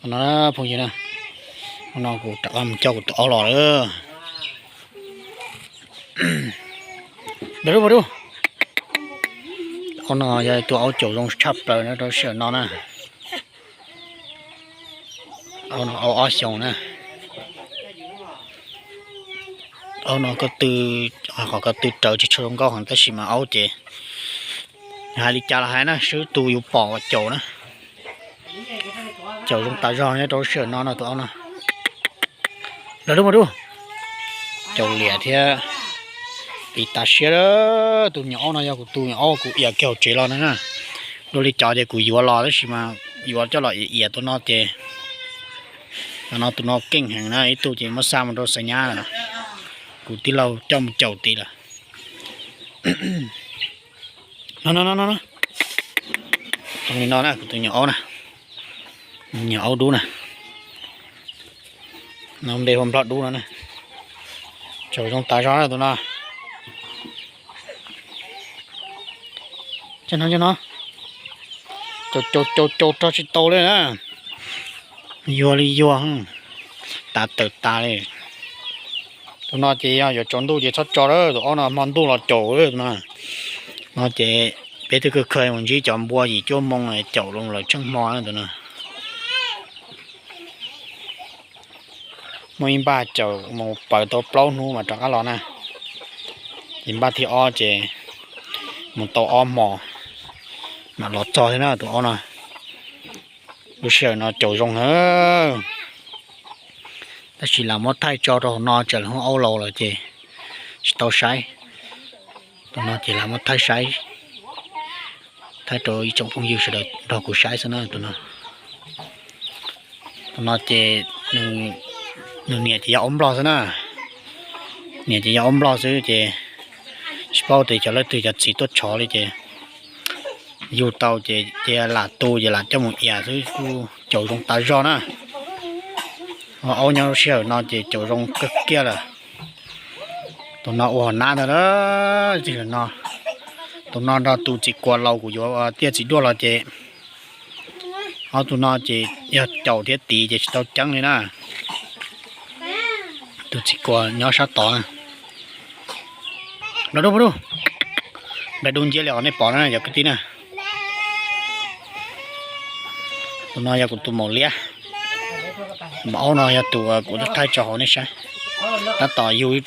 No phooj ywg na, no kuv rov qab mus coj kuv tus aub los lawm. Npaj lub, npaj lub. Aub no yog tus aub caum zoo tshaj plaws na rau sij hawm no na. Aub no aub ob xyoos na. Aub no ko tw, qhov ko tw rawv tsis tshua zoo nkauj heev tab sis mas aub ces hais li cas los hais na, swb tu yus pom caum na. Caum zoo tas zog nyob rau sij hawm no no tus aub no. Npaj lub, npaj lub. Caum liam thiab tiv tas siab. Tus nyuam aub no yog kuv tus nyuam aub kuv ias kiag hauv tsev los na. Dua li cov ces kuv yuav los tab sis mas yuav coj los ias tus no ces, no tus no keej heev na, ib tug ces muab xa mus rau Xav Nyab lawm. Kuv tij laug coj mus caum tid lawm. No no no no, zoo li no na kuv tus nyuam aub na, nyuam aub dub na. No npe hu Nplog Dub no na. Caum zoo tas zog na tus no. Cov no, cov no, caum caum caum caum rog tsis tau li na. Yuag li yuag, tas tawm tas li. Tus no ces yog yuav tsaus ntuj ces txhob tso lawm, tus aub no hmo ntuj los caum tus no. No ces peb twb kawg khaws mus ntsib cov npua yim cuaj moo caum los lawm tsheej hmo na tus no. Muaj ib npaj caum mus paws tau plaub hnub mas rov qab los na. Ces npaj thib ob ces mus tau ob hmos mam los txog thiab na tus aub no. Lub sij hawm no caum zoo na, tab sis lam muab thaij tso rau hauv no tsam lawv hu aub laus lawm ces tsis tau saib. Tus no ces lam muab thaij saib, thaij rau ib tsoom phooj ywg sawv daws nrog kuv saib xwb na tus no. Tus no ces nws niam ces yog aub Nplog xwb na. Niam ces yog aub Nplog xwb ces tsis paub tias cov leej twg cov txiv tuaj tshov li ces yug tau ces cia lam tu ces lam coj mus ias xwb kuj caum zoo tas zog na. Aub nyob lub sij hawm no ces caum zoo kawg kiag lawm. Tus no ua hauv nab ntag na. Tus no nrog tus txiv kuas laus kuv yuav tiaj txiv duaj los ces ob tug no ces yog caum thiab tiv ces tsis tau ceeb li na. Tus txiv kuas nyob sab tod na. Npaj lub, npaj lub, npaj dub nciab li os nej pom na yog kwv tij na. Tus no yog kuv tus maum liab. Maum aub no yog tus kuv thaij tso hauv nej saib. Tab tom yug